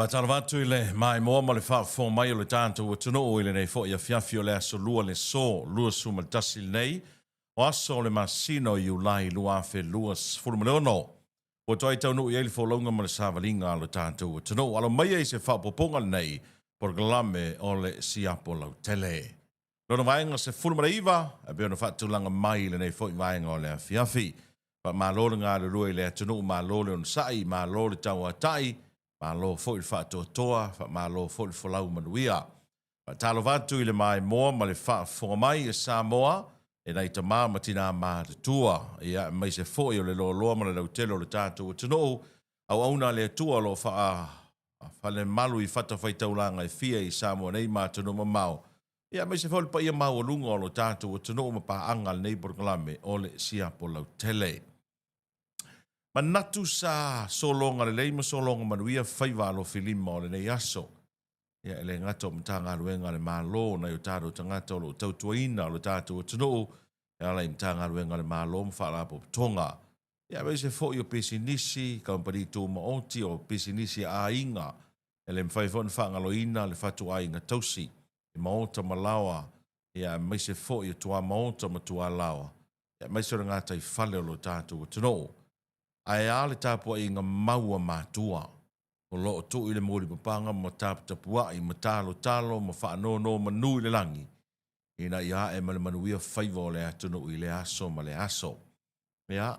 Faatalofa atu i le maimoa ma le faafofoga mai o le tatou atunuu i lenei foi afiafi o le aso Lua le aso 21 lenei o aso o le masina o Iulai 2026. Ua toai taunuu i ai le folauga ma le savaliga a lo tatou atunuu. Alo maia i se faaopoopoga lenei polokalame o le Siapo Lautele. Lona vaega 19 e pei ona faatulaga mai i lenei foi vaega o le afiafi. Faamalo le galulue i le atunuu, malo le onosai, malo le tauatai, malo foi le faatoatoa, faamalo foi le folau manuia. Faatalofa atu i le maimoa ma le faafofoga mai e Samoa, e nai tama ma tinā matutua, ia aemaise foi o le loaloa ma le lautele o le tatou atunuu, auauna a le Atua o lo o faafalemalu i fatafaitaulaga e fia i Samoa nei ma atunuu mamao, ia aemaise foi o le paia maualuga o lo tatou atunuu ma paaga a lenei polokalame o le Siapo Lautele. Manatu sa sologa lelei ma sologa manuia faiva alofilima o lenei aso. Ia, e le gata o Matagaluega a le Malo, nai o tatou tagata o lo o tautuaina lo tatou atunuu e ala i Matagaluega a le Malo ma Faalapotopotoga. Ia, aemaise foi o pisinisi, kamupani tumaoti, o pisinisi a aiga. E le mafai foi ona faagaloina le fatuaiga tausi i maota ma laoa, ia, aemaise foi o tuamaota ma tualaoa, ia, aemaise o le gataifale o lo tatou atunuu. Ae a le tapuaiga mau a matua o lo o tuu i le mulipapaga ma taputapuai ma talotalo ma faanonomanu i le lagi ina ia ae ma le manuia faiva o le atunuu i lea aso ma lea aso. Ia,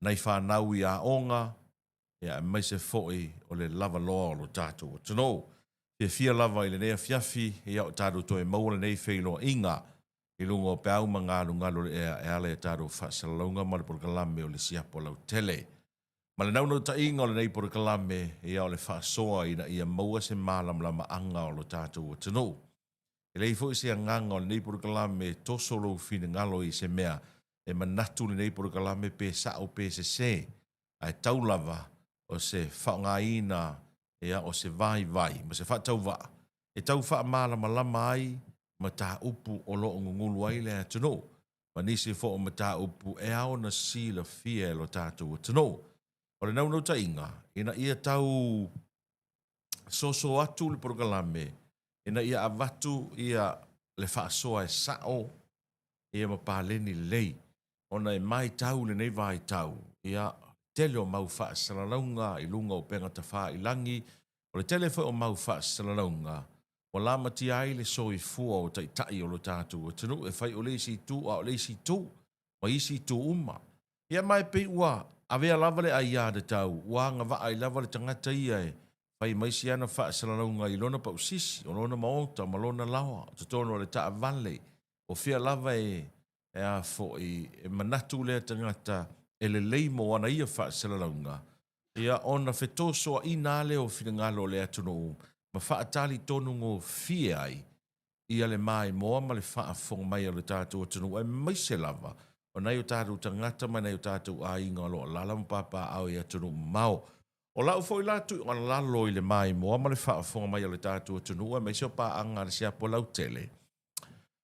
nai fanau i aoga, ia aemaise foi o le lavaloa o lo tatou atunuu. Fiafia lava i lenei afiafi, ia o tatou toe maua lenei feiloaiga i luga o peau ma galugalu o le ea e ala i a tatou faasalalauga ma le polokalame o le Siapo Lautele. Ma le naunautaiga o lenei polokalame, ia o le faasoa ina ia maua se malamalamaaga o lo tatou atunuu. E leai foi se agaga o lenei polokalame e toso lou finagalo i se mea e manatu lenei polokalame pe sao pe sese, ae tau lava o se faaaogaina ia o se vaivai ma se faatauvaa e tau faamalamalama ai mataupu o lo o gugulu ai le atunuu ma nisi foi o mataupu e ao ona silafia e lo tatou atunuu. O le naunautaiga, ina ia tau soso atu le polokalame ina ia avatu ia le faasoa e sao ia ma paleni lelei, ona e matau i lenei vaitau, ia, tele o mau faasalalauga i luga o upega tafailagi, o le tele foi o mau faasalalauga ua lamatia ai le soifua o taitai o lo tatou atunuu, e fai o le isi itu a o le isi itu, ma isi itu uma. Ia ma e pei ua avea lava le aiatatau, ua agavaa ai lava le tagata ia e fai mai si ana faasalalauga i lona pausisi, o lona maota ma lona laoa, o totonu o le taavale, o fea lava e, e a foi, e manatu lea tagata e lelei mo ana ia faasalalauga, ia ona fetosoaina lava lea o finagalo o le atunuu ma faatalitonu gofie ai ia le maimoa ma le faafofoga mai a lo tatou atunuu, aemaise lava o nai o tatou tagata ma nai o tatou aiga o lo o alaala ma papaaao i atunuu mamao. O lau foi la tuualalo i le maimoa ma le faafofoga mai a lo tatou atunuu, aemaise o paaga a le siapo lautele,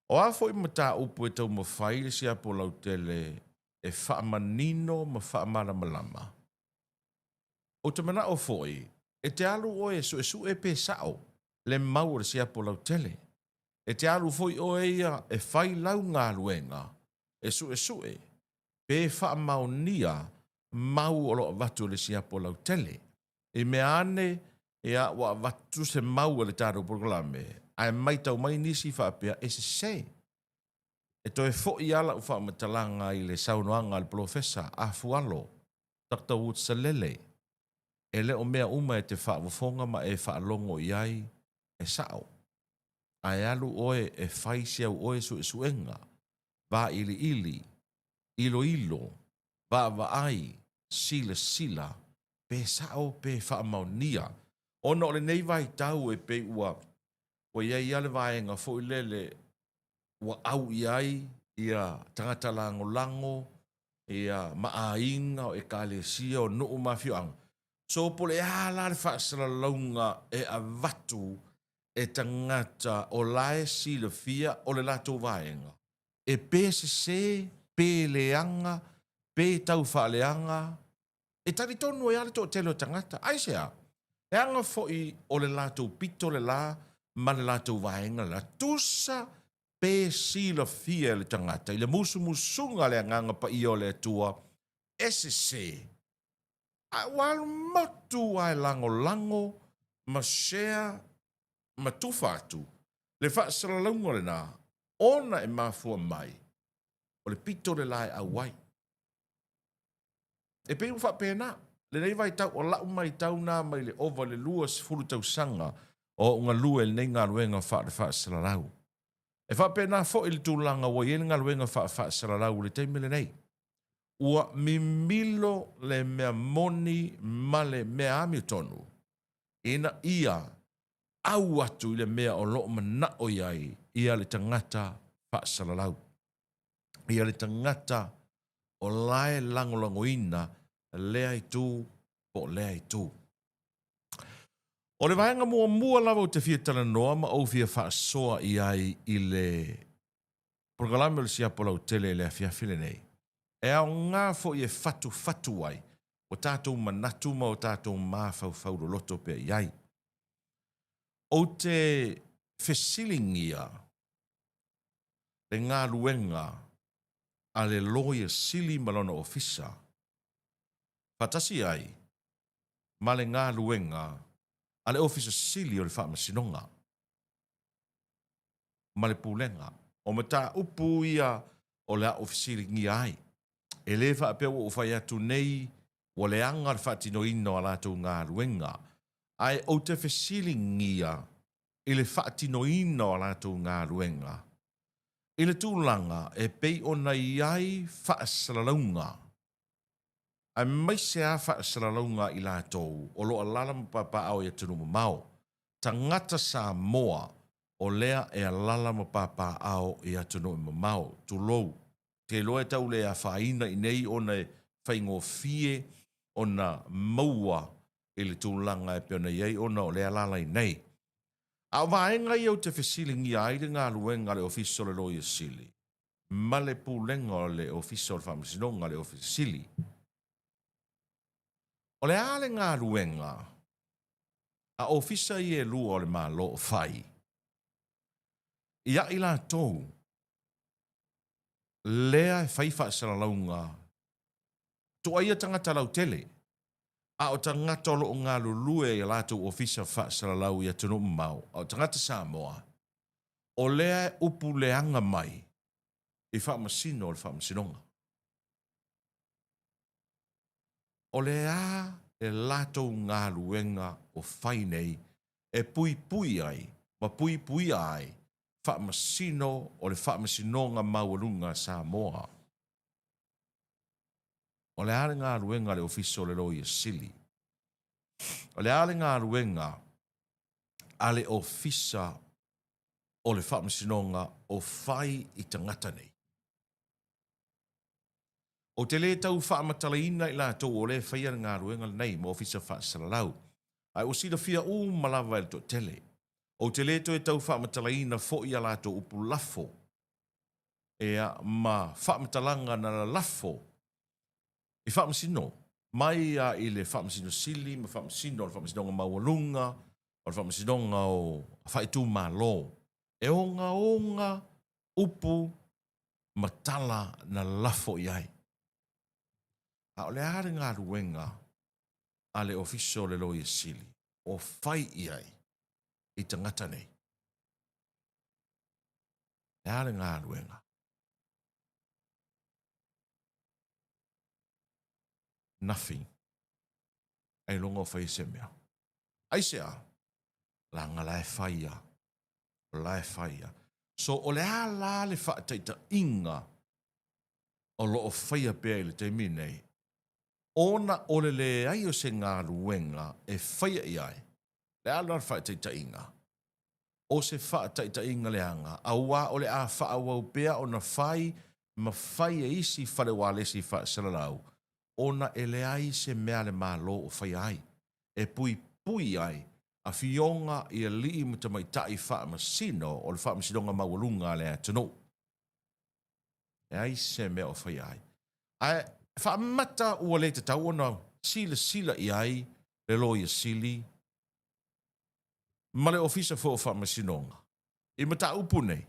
o a foi mataupu e taumafai le siapo lautele e faamanino ma faamalamalama, ou te manao foi e te alu oe e suesue pe sao le mau o le siapo lautele. E te alu foi oe ia e fai lau galuega e suesue pe faamaonia mau o lo o avatu e le siapo lautele. I mea ane, ia, ua avatu se mau e le tatou polokalame, ae maitau mai nisi faapea e sese. E toe foi lava lau faamatalaga i le saunoaga a le Polofesa Afualo Doctor Woods Salele, e le o mea uma e te faafofoga ma e faalogo i ai e sao. Ae alu oe e fai si au oe suesuega, vailiili, iloilo, vaavaai, silasila, pe sao pe faamaonia. Ona o lenei vaitau e pei ua ua i ai lava le vaega foi lele ua au i ai ia tagata lagolago ia ma aiga o ekalesia o nuu ma afioaga. So po o le a la le faasalalauga e avatu e tagata o la e silafia o le latou vaega, e pe sese, pe leaga, pe tau faaleaga, e talitonu ai lava le toatele o tagata. Aisea? Leaga foi o le latou pito le la ma le latou vaega le la. Tusa pe silafia e le tagata i le musumusuga a le Agaga Paia o le Atua e sese, ae ua alu motu lava e lagolago ma share ma tufa atu le faasalalauga lena ona e mafua mai o le pito le la e au ai. E pei ua faapena lenei vaitau, o lau matau na mai le ova i le 20 tausaga o ou galue i lenei galuega faale-faasalalau. E faapena foi le tulaga ua i ai le galuega faa-faasalalau i le taimi lenei. Ua mimilo le mea moni ma le mea amiotonu ina ia au atu i le mea o lo o manao i ai ia le tagata faasalalau, ia le tagata o la e lagolagoina lea itu po o lea itu. O le vaega muamua lava ou te fia talanoa ma ou fia faasoa i ai i le polokalame o le Siapo Lautele i le afiafi lenei, e aoga foi e fatufatu ai o tatou manatu ma o tatou mafaufau loloto pea i ai. Ou te fesiligia le galuega a le Loia Sili ma lona Ofisa, faatasi ai ma le galuega a le Ofisa Sili o le Faamasinoga ma le Pulega. O mataupu ia o le a ou fesiligia ai. E le faapea ua ou fai atu nei ua leaga le faatinoina o a latou galuega, ae ou te fesiligia i le faatinoina o a latou galuega i le tulaga e pei ona i ai faasalalauga, aemaise lava faasalalauga a i latou o lo o alaala ma papaaao i atunuu mamao, tagata Samoa o lea e alaala ma papaaao i atunuu mamao, tulou. Te iloa e tau le afaina i nei ona e faigofie ona maua i le tulaga e pei ona i ai ona o lea e alaala i nei. A o vaega ia ou te fesiligia ai le galuega a le Ofisa o le Loia Sili ma le Pulega o le Ofisa o le Faamasinoga a le Ofisa Sili. O le a le galuega a Ofisa ia e lua o le Malo o fai ia i latou lea e fai faasalalauga tuaia tagata lautele, a o tagata o lo o galulue i a latou ofisa faasalalau i atunuu mamao, a o tagata Samoa, o lea e upu leaga mai i faamasino o le Faamasinoga. O le a le latou galuega o fai nei e puipui ai ma puipuia ai faamasino o le Faamasinoga Maualuga a Samoa? O le a le galuega a le Ofisa o le Loia Sili? O le a le galuega a le Ofisa o le Faamasinoga o fai i tagata nei? Ou te le tau faamatalaina i latou o lea e faia le galuega lenei ma ofisa faasalalau, ae ua silafia uma lava e le toatele. Ou te le toe tau faamatalaina foi a latou upu lafo ea ma faamatalaga na lalafo i Faamasino, mai a i le Faamasino Sili ma Faamasino o le Faamasinoga Maualuga, o le Faamasinoga o Faaitumalo, e ogaoga upu ma tala na lalafo i ai. A o le a le galuega a le Ofisa o le Loia Sili o fai i ai i tagata nei? Le a le galuega? Nothing. Ailoga o faia se mea. Aisea? Leaga la e fai a. O la e fai a. So, o le a la le faataitaiga o lo o faia pea i le taimi nei, ona o le leai o se galuega e faia i ai, le a la le faataitaiga? O se faataitaiga leaga, aua o le a faaauau pea ona fai ma fai e isi fale ualesi faasalalau, ona e leai se mea a le Malo o faia ai, e puipui ai afioga i alii ma tamaitai faamasino o le Faamasinoga Maualuga a le atunuu. Leai se mea o faia ai. Ae faamata ua le tatau ona silasila i ai le Loia Sili. ma le Ofisa foi o Faamasinoga i mataupu nei,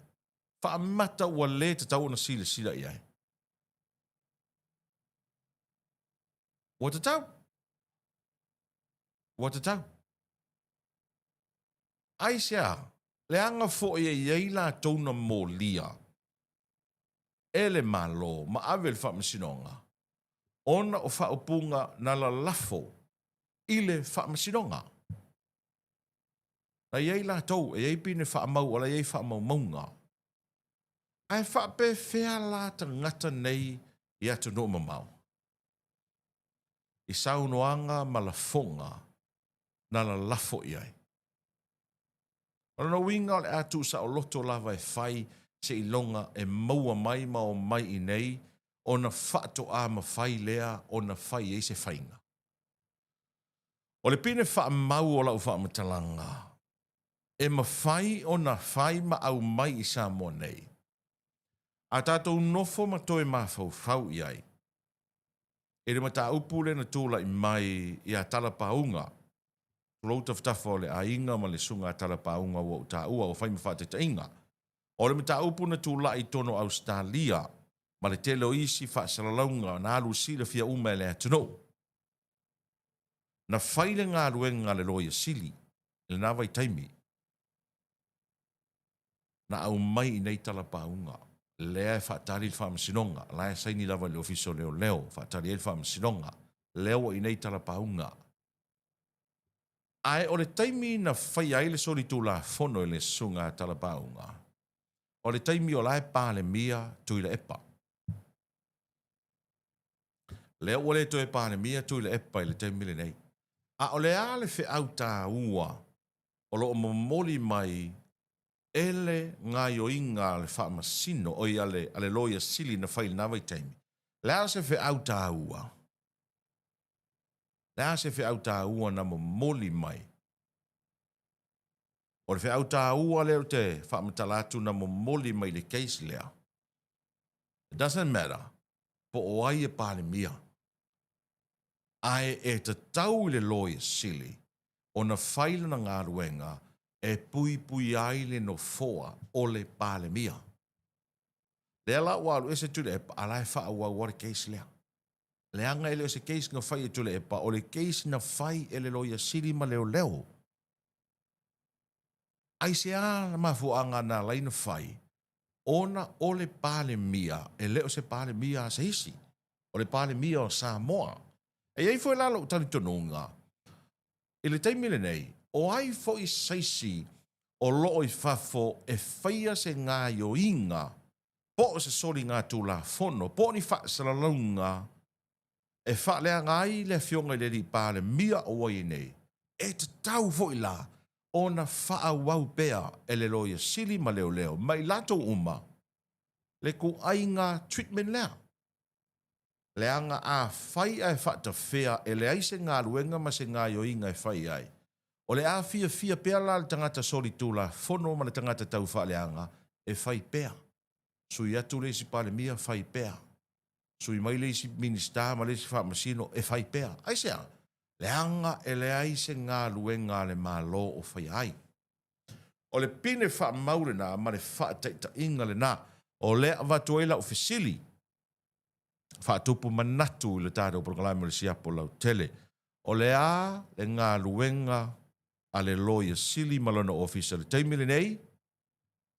faamata ua le tatau ona silasila i ai. Ua tatau. Ua tatau. Aisea? Leaga foi e i ai latou na molia e le Malo ma ave i le Faamasinoga ona o faaupuga na lalafo i le Faamasinoga. Na i ai latou, e i ai pine faamau o la e i ai faamaumauga. Ae faapefea la tagata nei i atunuu mamao? I saunoaga ma lafoga na lalafo i ai. O lona uiga o le a tuusaoloto lava e fai seiloga e maua mai ma omai i inei ona faatoa mafai lea ona fai ai se faiga. O le pine faamau o lau faamatalaga, e mafai ona fai ma aumai i Samoa nei, a tatou nofo ma toe mafaufau i ai i le mataupu lea na tulai mai ia Talapauga, tulou tafatafa o le aiga ma le susuga a Talapauga ua ou taua ua fai ma faataitaiga, o le mataupu na tulai i totonu o Ausetalia ma le tele o isi faasalalauga na alu silafia uma e le atunuu. Na fai le galuega a le Loia Sili i lena vaitaimi, na aumai i nei talapauga, lea e faatali le Faamasinoga, la e saini lava i le Ofisa o Leoleo, faatali ai le Faamasinoga, lea ua i nei talapauga. Ae o le taimi na faia ai le solitulafono i le Susuga a Talapauga, o le taimi o la e Palemia Tuilaepa. Lea ua le toe Palemia Tuilaepa i le taimi lenei. A o le a le feau taua o lo o momoli mai e le gaoioiga a le Faamasino, oi, a le, a le Loia Sili na fai i lena vaitaimi? Le a se feau taua? Le a se feau taua na momoli mai? O le feau taua lea ou te faamatala atu na momoli mai i le case lea, it doesn't matter po o ai e Palemia, ae e tatau i le Loia Sili ona fai lana galuega e puipuia ai le nofoa o le Palemia. Lea la ua alu ese Tuilaepa, a la e faaauau lava le case lea. Leaga e le o se case na fai e Tuilaepa, o le case na fai e le Loia Sili ma Leoleo. Aisea le mafuaaga na ala ai na fai? Ona o le Palemia e le o se Palemia a se isi, o le Palemia o Samoa. E i ai foi la lou talitonuga, i le taimi lenei, o ai foi saisi o loo i fafo e faia se gaioiga po o se soligatulafono po o ni faasalalauga e faaleaga ai le Afioga i le Alii Palemia o ua i ai nei, e tatau foi la ona faaauau pea e le Loia Sili ma Leoleo ma i latou uma le ituaiga treatment lea. Leaga afai ae faatafea e leai se galuega ma se gaoioiga e fai ai, o le a fiafia pea la le tagata solitulafono ma le tagata taufaaleaga e fai pea. Sui atu le isi Palemia, fai pea. Sui mai le isi Minisita ma le isi Faamasino, e fai pea. Aisea? Leaga e leai se galuega a le Malo o faia ai. O le pine faamau lena ma le faataitaiga lena o lea avatu ai lau fesili faatupu manatu i le tatou polokalame o le Siapo Lautele. O le a le galuega a le Loia Sili ma lona Ofisa i le taimi lenei,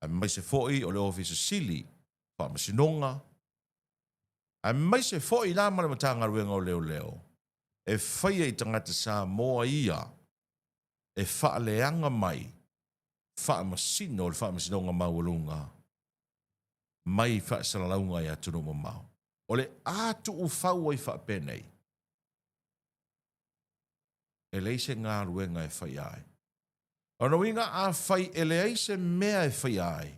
aemaise foi o le Ofisa Sili Faamasinoga, aemaise foi la ma le Matagaluega o Leoleo e faia i tagata Samoa ia e faaleaga mai faamasino o le Faamasinoga Maualuga mai faasalalauga i atunuu mamao. O le a tuufau ai faapenei, e leai se galuega e faia ai. O lona uiga afai e leai se mea e faia ai,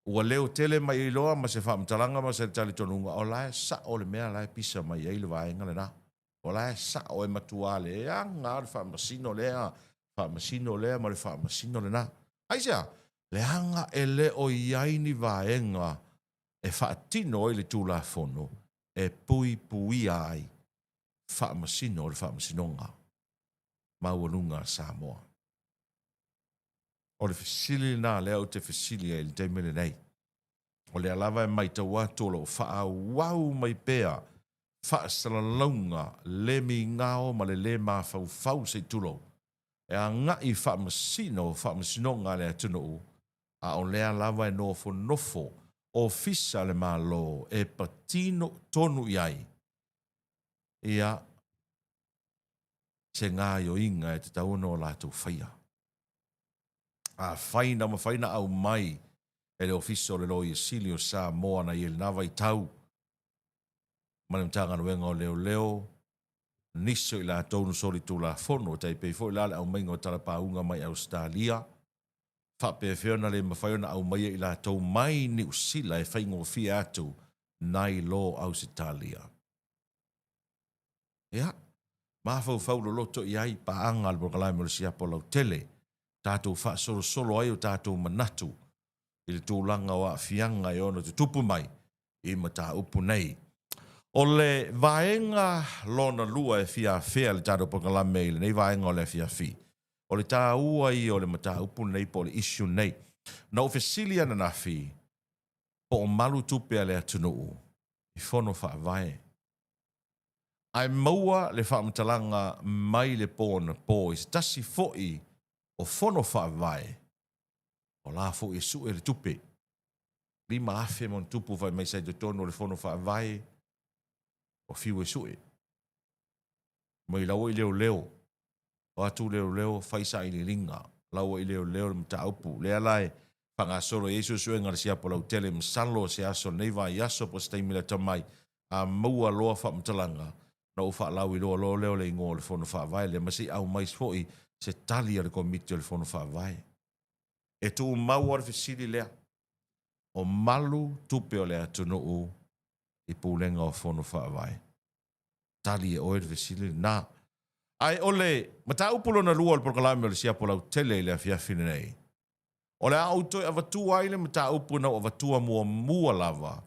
ua leo tele mai ai loa ma se faamatalaga ma se talitonuga o la e sao le mea la e pisa mai ai le vaega lena. O la e sao e matua leaga lava le faamasino lea, faamasino lea ma le faamasino lena. Aisea? Leaga e le o i ai ni vaega e faatino ai le Tulafono e puipuia ai faamasino o le Faamasinoga Maualuga a Samoa. O le fesili lena lea ou te fesili ai i le taimi lenei. O lea lava e matau atu o lo o faaauau mai pea faasalalauga le migao ma le lē mafaufau se i tulou, e agai i faamasino o faamasinoga a le atunuu, a o lea lava e nofonofo ofisa a le Malo e patino tonu i ai ia se gaoioiga e tatau ona o latou faia. Afai na mafai ona aumai e le Ofisa o le Loia Sili o Samoa na i ai i lena vaitau ma le Matagaluega o Leoleo nisi o i latou na solitulafono, e tai pei foi la le aumaiga o talapauga mai Ausetalia, faapefea ona le mafai ona aumaia i latou mai Niu Sila e faigofie atu nai lo Ausetalia. Ia, mafaufau loloto i ai paaga a le polokalame o le siapo lautele, tatou faasolosolo ai o tatou manatu i le tulaga o aafiaga e ono tutupu mai i mataupu nei. O le vaega lona lua e fia afea le tatou polokalame i lenei vaega o le afiafi, o le taua ia o le mataupu lenei po o le issue lenei. Na ou fesili ananafi po o malu tupe a le atunuu i fono faavae. Ae maua le faamatalaga mai le po anapo i se tasi foi o fono faavae, o la foi e sue le tupe, 5,000 ma ona tupu fai mai sa i totonu o le fono faavae, ua fiu e sue. Mai la ua i leoleo, o atu leoleo fai sailiiliga, la ua i leoleo le mataupu. Lea la e faagasolo i ai suesuega a le siapo lautele, masalo o se aso o lenei vaiaso po o se taimi lata mai, a maua loa faamatalaga, ona ou faalauiloa loa lea o le igoa o le Fono Faavae lea, ma se i aumai foi se tali a le Komiti o le Fono Faavae. E tumau lava le fesili lea, o malu tupe o le atunuu i pulega o Fono Faavae? Tali e oe le fesili lena. Ae o le mataupu lona lua o le polokalame o le siapo lautele i le afiafi lenei, o le a ou toe avatua ai le mataupu na ou avatua muamua lava,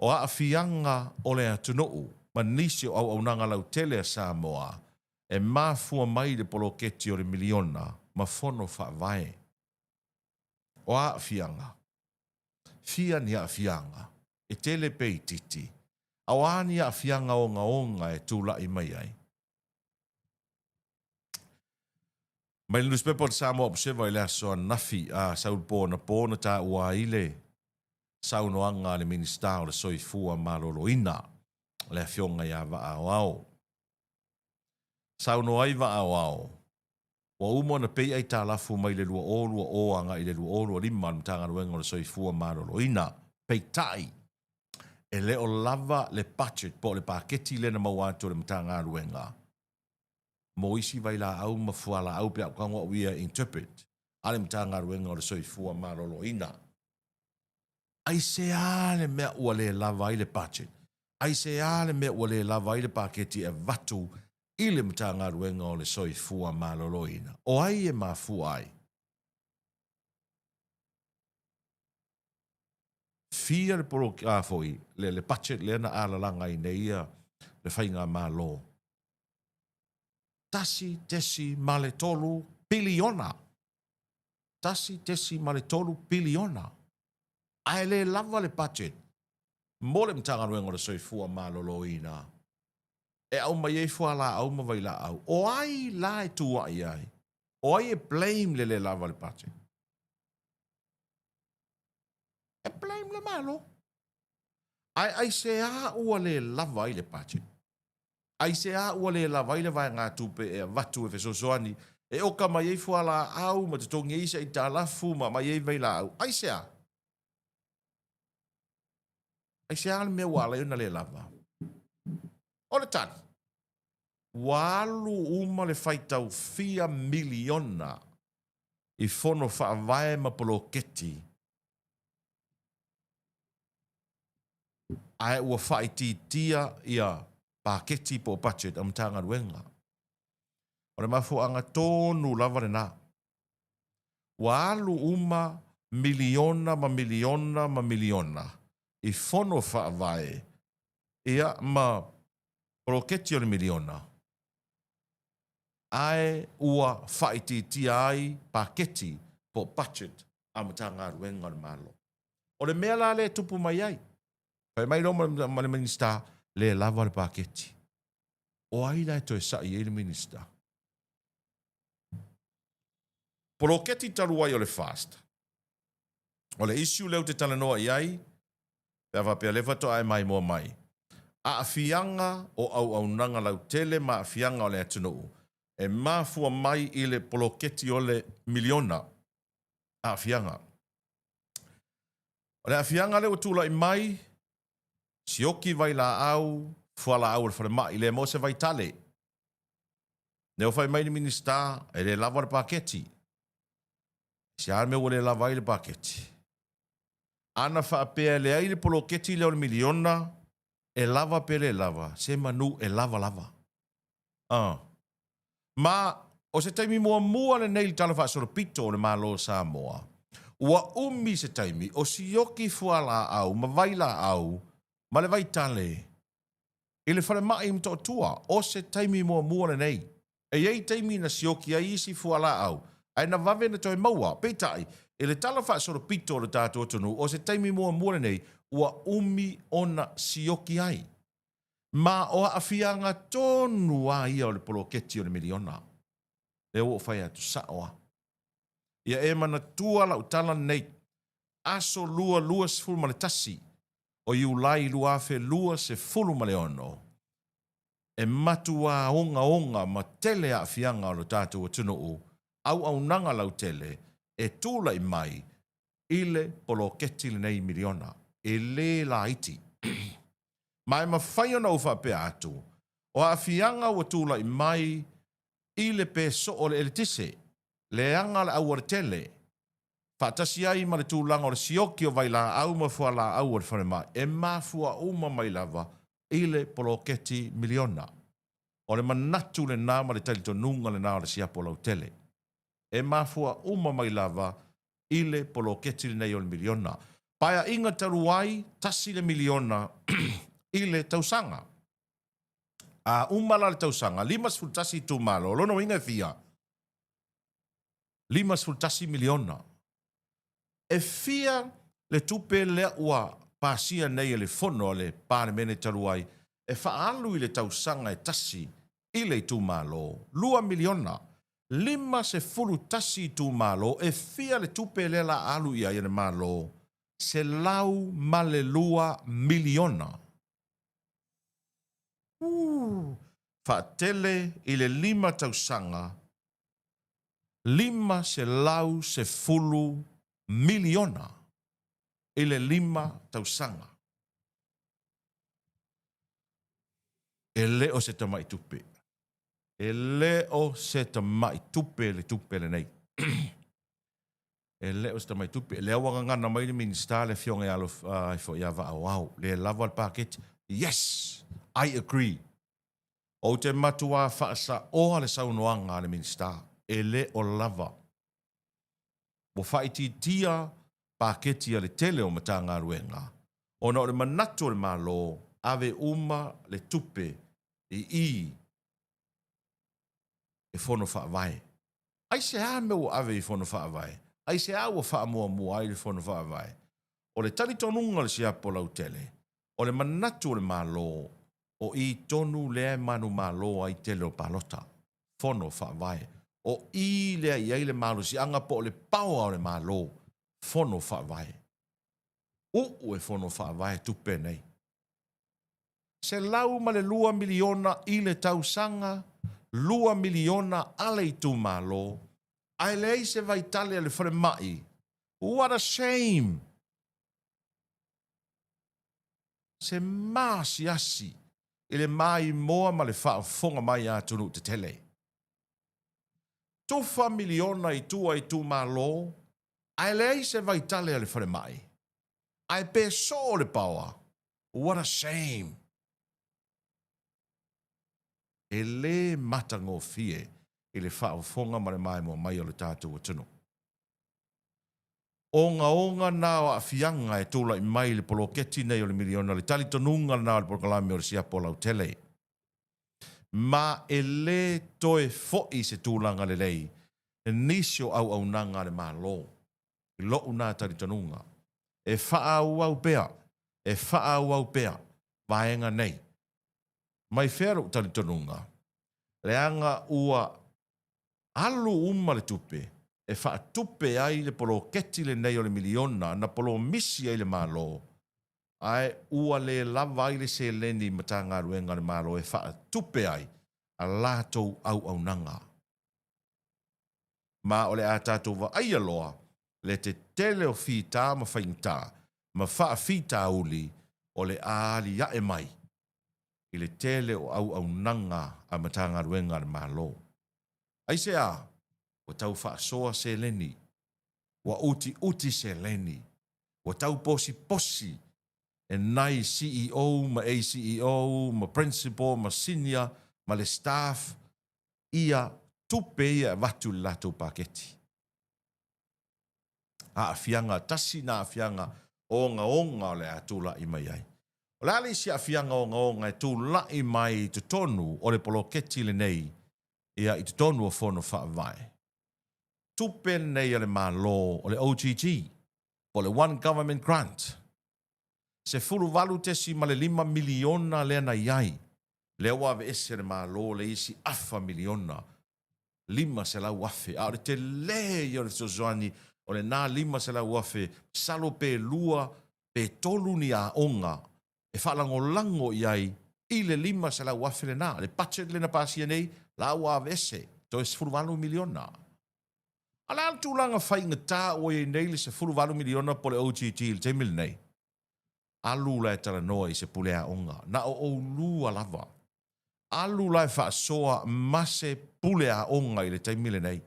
o aafiaga o le atunuu ma nisi o auaunaga lautele a Samoa e mafua mai i le poloketi o le miliona ma fono faavae. O a aafiaga? Fia ni aafiaga? E tele pe itiiti? A o a ni aafiaga ogaoga e tulai mai ai? Mai le nusipepa o le Samoa Observer i le aso ananafi a sau le po anapo na taua ai le saunoaga a le Minisita o le Soifua Maloloina, le Afioga ia Vaa Aoao. Saunoa ai Vaa Aoao, ua uma ona pei aitalafu mai le 2020 agai i le 2025 a le Matagaluega o le Soifua Maloloina. Peitai, e le o lava le budget po o le paketi lea na maua atu e le Matagaluega mo isi vailaau ma fualaau pe a ou tago au ia e interpret a le Matagaluega o le Soifua Maloloina. Aisea le mea ua le lava ai le budget? Aisea le mea ua le lava ai le paketi e avatu i le Matagaluega o le Soifua Maloloina? O ai e mafua ai? Fia le polo, a foi, le, le budget lea na alalaga ai nei ia le faigamalo? 1.3 piliona. 1.3 piliona. Ae le lava le budget mo le Matagaluega o le Soifua Maloloina e aumai ai fualaau ma vailaau. O ai la e tuuai ai? O ai e blame le le lava o le budget? E blame le Malo. Ae aisea ua le lava ai le budget? Aisea ua le lava ai le vaegatupe e avatu e fesoasoani e oka mai ai fualaau ma totogi ai isi aitalafu ma aumai ai vailaau? Aisea? Aisea le mea ua ala ai ona le lava? O le tali, ua alu uma le faitau fia miliona i fono faavae ma poloketi ae ua faaitiitia ia paketi po o budget a Matagaluega. O le mafuaaga tonu lava lena. Ua alu uma miliona ma miliona ma miliona i fono faavae ia ma poloketi o le miliona ae ua faaitiitia ai paketi Po o budget a Matagaluega a le Malo. O le mea la lea e tupu mai ai, fai mai loa ma le Minisita, le lava le paketi. O ai la e toe sa'i ai le Minisita? Poloketi talu ai o le FAST. O le issue lea ou te talanoa i ai, pe a faapea o lea faatoa e maimoa mai, aafiaga o auaunaga lautele ma aafiaga o le atunuu e mafua mai i le poloketi o le miliona. Aafiaga. O le aafiaga lea ua tulai mai, sioki vailaau, fualaau a le falemai, le maua se vaitale. Lea ua fai mai le Minisita, e le lava le paketi. Aisea le mea ua le lava ai le paketi? Ana faapea e leai le poloketi lea o le miliona, e lava pe le lava, se manu e lava lava. A. Ma, o se taimi muamua lenei i le Tala Faasolopito o le Malo o Samoa, ua umi se taimi o sioki fualaau ma vailaau ma le vaitale i le falemai i Motootua. O se taimi muamua lenei. E i ai taimi na sioki ai isi fualaau, ae na vave na toe maua. Peitai, i le Tala Faasolopito o le tatou atunuu, o se taimi muamua lenei ua umi ona sioki ai. Ma o aafiaga tonu lava ia o le poloketi o le miliona. Lea ua ou fai atu sao lava. Ia e manatua lau tala lenei, aso 2 21 o Iulai 2026, e matuā ogaoga ma tele aafiaga o lo tatou atunuu, auaunaga lautele e tulai mai i le poloketi lenei miliona. E le laiti. Ma e mafai ona ou faapea atu, o aafiaga ua tulai mai i le pe soo o le eletise, leaga le aualatele, faatasi ai ma le tulaga o le sioki o vailaau ma fualaau a le falemai, e mafua uma mai lava i le poloketi miliona. O le manatu lena ma le talitonuga lena o le siapo lautele. E mafua uma mai lava i le poloketi lenei o le miliona. Paeaiga talu ai, tasi le miliona i le tausaga. A uma la le tausaga, 51 itumalo, o lona uiga e fia? 51 miliona. E fia le tupe lea ua pasia nei e le Fono a le Palemene talu ai e faaalu i le tausaga e tasi i le itumalo? 2 miliona. 51 itumalo, e fia le tupe lea la alu i ai e le Malo? 102 miliona. Uu! Faatele i le lima tausaga, $510 miliona i le lima tausaga. E le o se tamai tupe. E le o se tamai tupe le tupe lenei. E le o se tamai tupe. Lea ua gagana mai le Minisita le Afioga ia Alofa foi ia Vaaoao, le lava le paketi. Yes! I agree. Ou te matuā faasaoa le saunoaga a le Minisita, e le o lava. Ua faaitiitia paketi a le tele o Matagaluega ona o le manatu o le Malo ave uma le tupe i i e Fono Faavae. Aisea mea ua ave i Fono Faavae? Aisea ua faamuamua ai le Fono Faavae? O le talitonuga o le siapo lautele, o le manatu o le Malo, o i tonu lea e manumalo ai tele o palota, Fono Faavae. O i lea i ai le malosiaga po o le paoa o le Malo, Fono Faavae. Uu e Fono Faavae tupe nei. $102 miliona i le tausaga, $2 miliona a le itumalo, ae leai se vaitale a le falemai. What a shame! Se maasiasi i le maimoa ma le faafofoga mai a atunuu tetele. Tufa miliona i tua itumalo, ae leai se vaitale a le falemai. Ae pe soo le paoa, What a shame! E le matagofie i le faafofoga ma le maimoa mai o le tatou atunuu. Ogaoga na o aafiaga e tulai mai i le poloketi nei o le miliona, le talitonuga lena o le polokalame o le siapo lautele. Ma e le toe foi se tulaga lelei. nisi o auaunaga a le Malo i lo'u na talitonuga. E faaauau pea, e faaauau pea vaega nei. Mai fea lo'u talitonuga? Leaga ua alu uma le tupe e faatupe ai le poloketi lenei o le miliona na polomisi ai le Malo, ae ua le lava ai le seleni i Matagaluega a le Malo e faatupe ai a latou auaunaga. Ma o le a tatou vaaia loa le tetele o fita ma faigata ma faafitauli o le a aliae mai i le tele o auaunaga a Matagaluega a le Malo. Aisea? Ua tau faasoa seleni, ua utiuti seleni, ua tau posiposi e nai CEO ma ACEO ma Principal ma Senior ma le staff ia tupe ia e avatu i le latou paketi. Aafiaga, tasi na aafiaga ogaoga o le a tulai mai ai. O le a le isi aafiaga ogaoga e tulai mai i totonu o le poloketi lenei ia i totonu o Fono Faavae? Tupe lenei a le Malo o le OGG po o le One Government Grant, $18.5 miliona lea na i ai, lea ua aveese e le Malo le isi afa miliona, $500,000, a o le tele ia o le fesoasoani o lena $500,000, masalo pe lua pe tolu ni aoga e faalagolago i ai i le $500,000 lena. Le budget lea na pasia nei, la ua aveese, toe $18 miliona. A o le a le tulaga faigata ua i ai nei le $18 miliona po o le OGG i le taimi lenei? Alu la e talanoa i se pule aoga, na o oulua lava. Alu la e faasoa ma se pule aoga i le taimi lenei.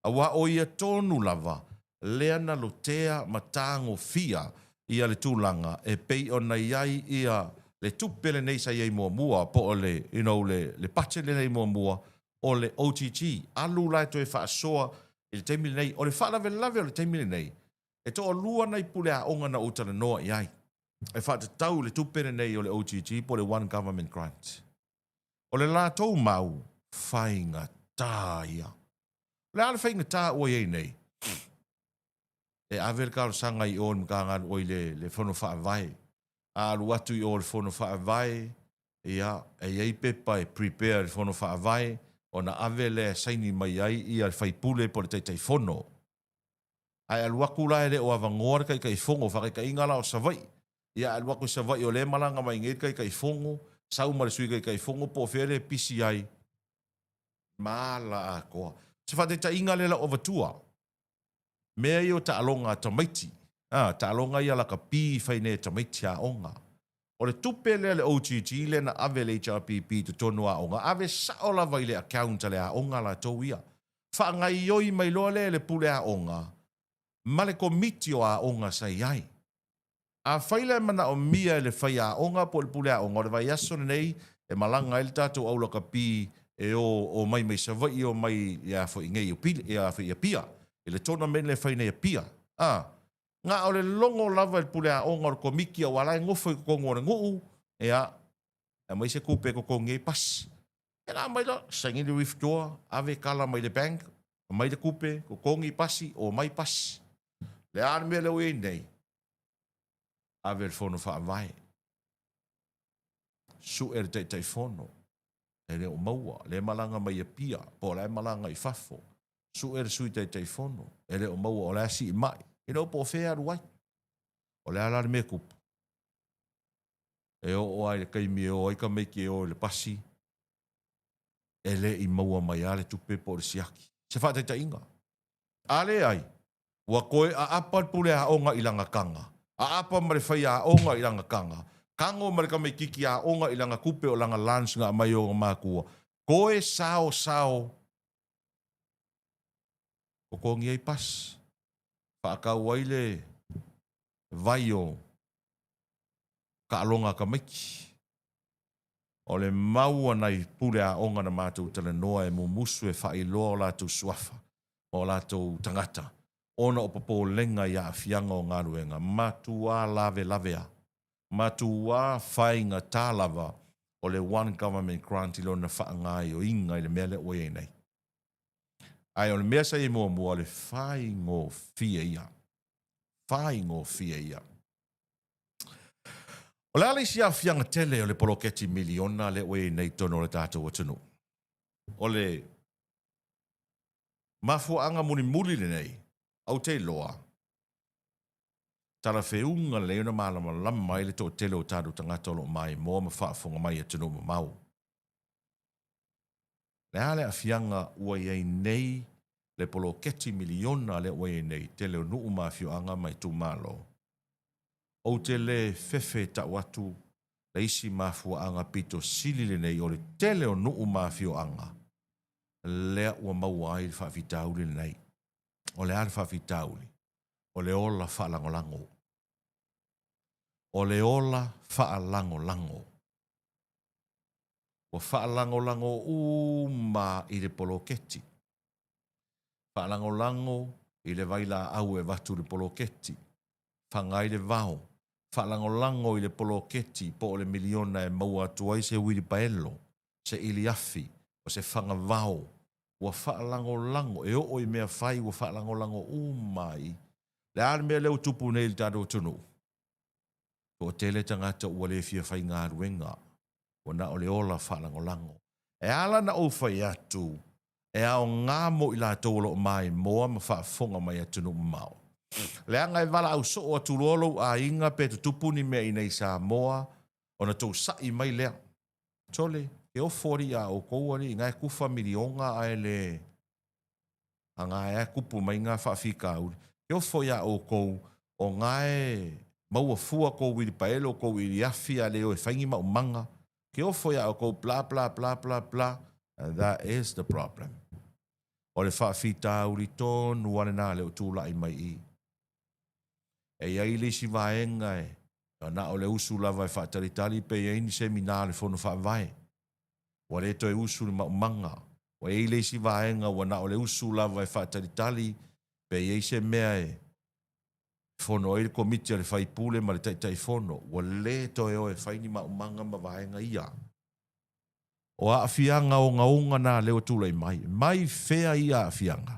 Aua o ia tonu lava lea na lotea ma tagofia ia le tulaga e pei ona i ai ia le tupe lenei sa i ai muamua po o le you know le le budget lenei muamua o le OGG. Alu la e toe faasoa i le taimi lenei. O le faalavelave o le taimi lenei, e toalua nai pule aoga na ou talanoa i ai e faatatau i le tupe lenei o le OGG po o le One Government Grant. O le latou mau faigata ia. O le a le faigata ua i ai nei? E ave le talosaga i o i le Matagaluega, oi le, le Fono Faavae. A alu atu i o i le Fono Faavae, ia, e i ai pepa e prepare e le Fono Faavae, ona ave lea e saini mai ai ia le faipule po o le Taitaifono. Ae alu atu la e le o avanoa le Taitaifono, faataitaiga la o Savaii, ia alu atu i Savaii o lea e malaga mai nei le Taitaifono, sau ma le Sui Taitaifono po o fea lea e pisi ai, mala atoa. Se faataitaiga lea lau avatua, mea ia o taaloga a tamaiti, a, taaloga ia lakapi e fai nei e tamaiti aoga. O le tupe lea le OGG lea na ave e le HRPP i totonu o aoga, ave sao lava i le account a le aoga latou ia. Faagaioi mai loa lea e le pule aoga ma le komiti o aoga sa i ai. Afai la e manaomia e le faiaoga po o le pule aoga, o le vaiaso lenei e malaga ai le tatou au lakapi e o omai mai Savaii omai ia foi nei i Upili ia foi i Apia i le tournament lea e fai nei i Apia. A, na o le logo lava e le pule aoga o le komiti aua la e nofo i totonu o le nuu, ia, e aumai se tupe e totogi ai pasi. E la aumai loa, saini le withdraw, ave kala mai le bank, aumai le tupe, totogi pasi, omai pasi. Le a le mea lea ua i ai nei? Ave le Fono Faavae, sue le Taitaifono, e le o maua, lea e malaga mai i Apia, po o la e malaga i fafo, sue le Sui Taitaifono, e le o maua, o la e sii mai, e le o po o fea e alu ai. O le a la le mea e tupu? E oo lava i le taimi e o ai tamaiti e o i le pasi, e le i maua mai lava le tupe po o le siaki. Se faataitaiga. A leai, ua toe aapa le pule aoga i lana taga, aapa ma le faiaoga i lana taga, tago ma le tamaititi aoga i lana tupe o lana lunch na aumai e ona matua, toe saosao totogi ai pasi, faatau ai le vai o taaloga a tamaiti. O le mau a nai pule aoga na matou talanoa e mumusu e faailoa o latou suafa ma o latou tagata ona o popolega i aafiaga o galuega, matuā lavelave a, matuā faigata lava o le One Government Grant i lona faagaoioiga i le mea lea ua i ai nei. Ae o le mea sa i ai muamua, o le faigofie ia. Faigofie ia. O le a le isi aafiaga tele o le poloketi miliona lea ua i ai nei i totonu o le tatou atunuu? O le mafuaaga mulimuli lenei, ou te iloa, talafeuga lelei ona malamalama ai le toatele o tatou tagata o lo o maimoa ma faafofoga mai i atunuu mamao. Le a le aafiaga ua i ai nei le poloketi miliona lea ua i ai nei i tele o nuu ma afioaga ma itumalo? Ou te le fefe e tau atu le isi mafuaaga pito sili lenei o le tele o nuu ma afioaga lea ua maua ai le faafitauli lenei. O le a le faafitauli? O le ola faalagolago. O le ola faalagolago. Ua faalagolago uma i le poloketi. Faalagolago i le vailaau e avatu i le poloketi. Faga ai le vao. Faalagolago i le poloketi po o le miliona e maua atu ai se uilipaelo, se iliafi, o se faga vao. Ua faalagolago, e oo i mea fai ua faalagolago uma ai. Le a le mea lea ua tupu nei i le tatou atunuu? Toatele tagata ua le fia faigaluega, ua na o le ola faalagolago. E ala ona ou fai atu, e aoga mo i latou o lo o maimoa ma faafofoga mai atunuu mamao. Leaga e valaau soo atu loa lou aiga pe tutupu ni mea iinei i Samoa ona tou sa'i mai lea. Sole, ke ofo alii a oukou alii na e kufa milioga ae le aga ae kupu mai nga faafitauli. Ke ofo ia oukou o nga e maua fua kou uilipaelo kou iliafi a le o e fai ni maumaga. Ke ofo ia oukou bla bla bla bla bla. That is the problem. O le faafitauli tonu a lena lea ua tulai mai i. E i ai le isi vaega e na o le usu lava e faatalitali pe i ai ni semina a le Fono Faavae. Ua le toe usu le maumaga. Ua i ai le isi vaega ua na o le usu lava e faatalitali pe i ai se mea e fono ai le Komiti a le Faipule ma le Taitaifono. Ua le toe o e fai ni maumaga ma vaega ia. O aafiaga ogaoga na lea ua tulai mai. Mai fea ia aafiaga?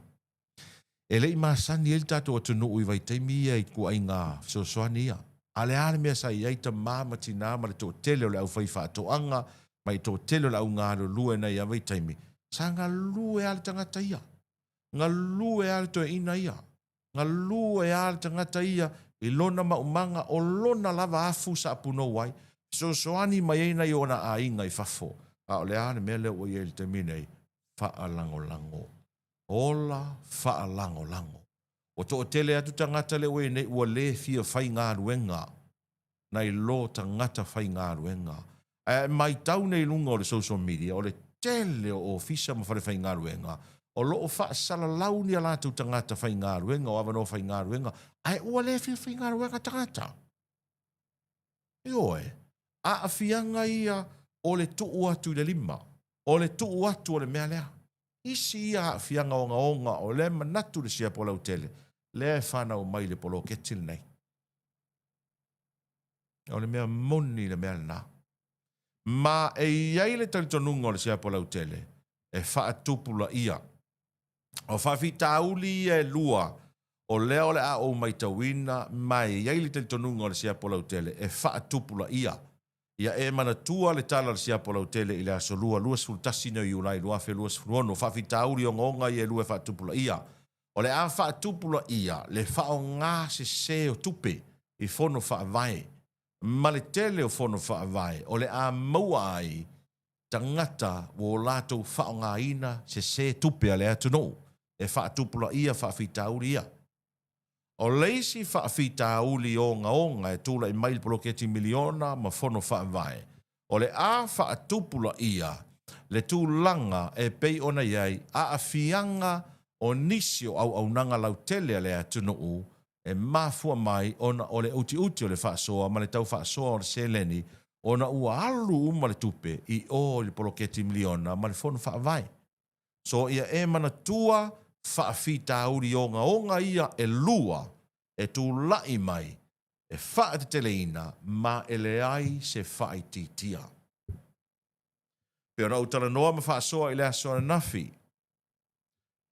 E le i masani ai le tatou atunuu i vaitaimi ia i ituaiga fesoasoani ia. A o le a le mea sa i ai tama ma tina ma le toatele o le aufaifaatoaga ma le toatele o le au galulue nai ia vaitaimi, sa galue lava le tagata ia. Galue lava le toeaina ia. Galue lava le tagata ia i lona maumaga, o lona lava afu sa punou ai, fesoasoani mai ai nai ona aiga i fafo. A o le a le mea lea ua i ai i le taimi nei? Faalagolago. Ola faalagolago. Ua toatele atu tagata lea ua i ai nei ua le fia faigaluega nai lo tagata faigaluega. Ae a e maitau nei i luga o le social media, o le tele o ofisa ma falefaigaluega o lo o faasalalau ni a latou tagata faigaluega, o avanoa faigaluega, ae ua le fia faigaluega tagata. Ioe, aafiaga ia o le tuu atu i le lima, o le tuu atu o le mea lea. Isi ia aafiaga ogaoga o lea e manatu le siapo lautele lea e fanau mai i le poloketi lenei. O le mea moni le mea lena. Ma e i ai le talitonuga o le siapo lautele e faatupulaia. O faafitauli ia e lua o lea o le a ou maitauina ma e i ai le talitonuga o le siapo lautele e faatupulaia. Ia e manatua le tala a le siapo lautele i le Aso Lua, 21 nei o Iulai 2026, faafitauli ogaoga ia e lua e faatupulaia. O le a faatupulaia le faaaoga sese o tupe i fono faavae ma le tele o fono faavae o le a maua ai tagata ua o latou faaaogaina sese tupe a le atunuu e faatupulaia faafitauli ia. O le isi faafitauli ogaoga e tulai mai i le poloketi miliona ma fono faavae, o le a faatupulaia le tulaga e pei ona i ai aafiaga o nisi o auaunaga lautele a le atunuu e mafua mai ona o le utiuti o le faasoa ma le tau faasoa o le seleni ona ua alu uma le tupe i o i le poloketi miliona ma le fono faavae. So ia e manatua faafitauli ogaoga ia e lua e tulai mai e faateteleina ma e leai se faaitiitia. Pei ona ou talanoa ma faasoa i le aso ananafi.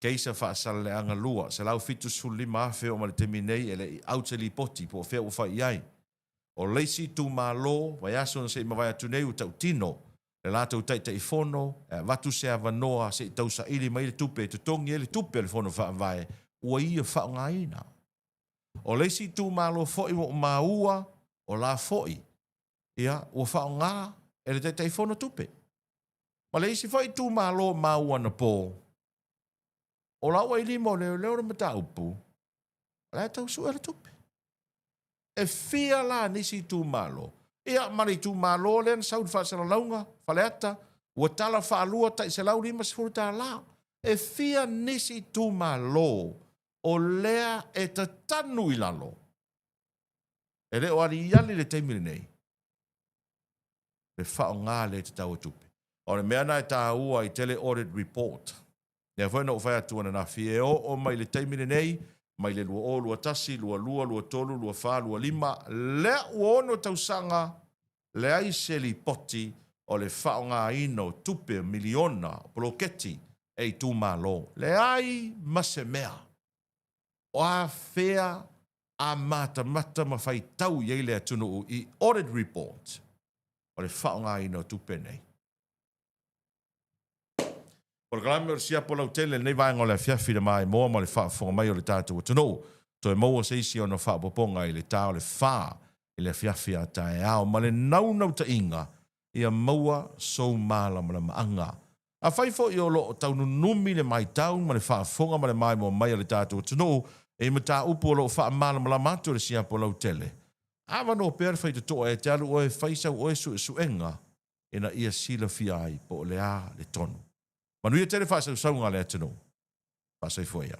Keisa Faasaleleaga 275,000 oo mai le taimi nei e le i out se lipoti po o fea ua fai i ai. O le isi itumalo, vaiaso na se i mavae atu nei ua tautino le latou Taitaifono e avatu se avanoa se i tausaili mai le tupe e totogi ai le tupe a le Fono Faavae ua ia faaaogaina. O le isi itumalo foi ua ou maua o la foi ia ua faaaoga e le Taitaifono tupe. Ma le isi foi itumalo maua anapo, o la ua i lima o leoleo le mataupu, o la e tau sue le tupe. E fia la nisi itumalo? Ia, ma le itumalo lea na sau i le faasalalauga, Faleata, ua tala faalua tai $150. E fia nisi itumalo o lea e tatanu i lalo? E le o aliali i le taimi lenei le faaaoga le tatau o tupe. O le mea lena e taua ai tele audit report. Lea foi na ou fai atu ananafi, e oo mai i le taimi lenei, mai le 2021, 22, 23, 24, 25, lea ua ono tausaga, leai se lipoti o le faaaogaina o tupe miliona o poloketi e itumalo. Leai ma se mea. O a fea a matamata ma faitau i ai le atunuu i audit report o le faaaogaina o tupe nei. Polokalame o le siapo lautele lenei vaega o le afiafi i le maimoa ma le faafofoga mai o le tatou atunuu. Toe maua se isi ona faaopoopoga i le ta o le fa i le afiafi a taeao ma le naunautaiga ia maua sou malamalamaaga. Afai foi o lo o taununumi le maitau ma le faafofoga ma le maimoa mai a le tatou atunuu i mataupu o lo o faamalamalama atu e le siapo lautele, avanoa pea le faitotoa e te alu oe e fai sau oe suesuega ina ia silafia ai po o le a le tonu. Manuia tele faasausauga a le atunuu. Faasoifua ia.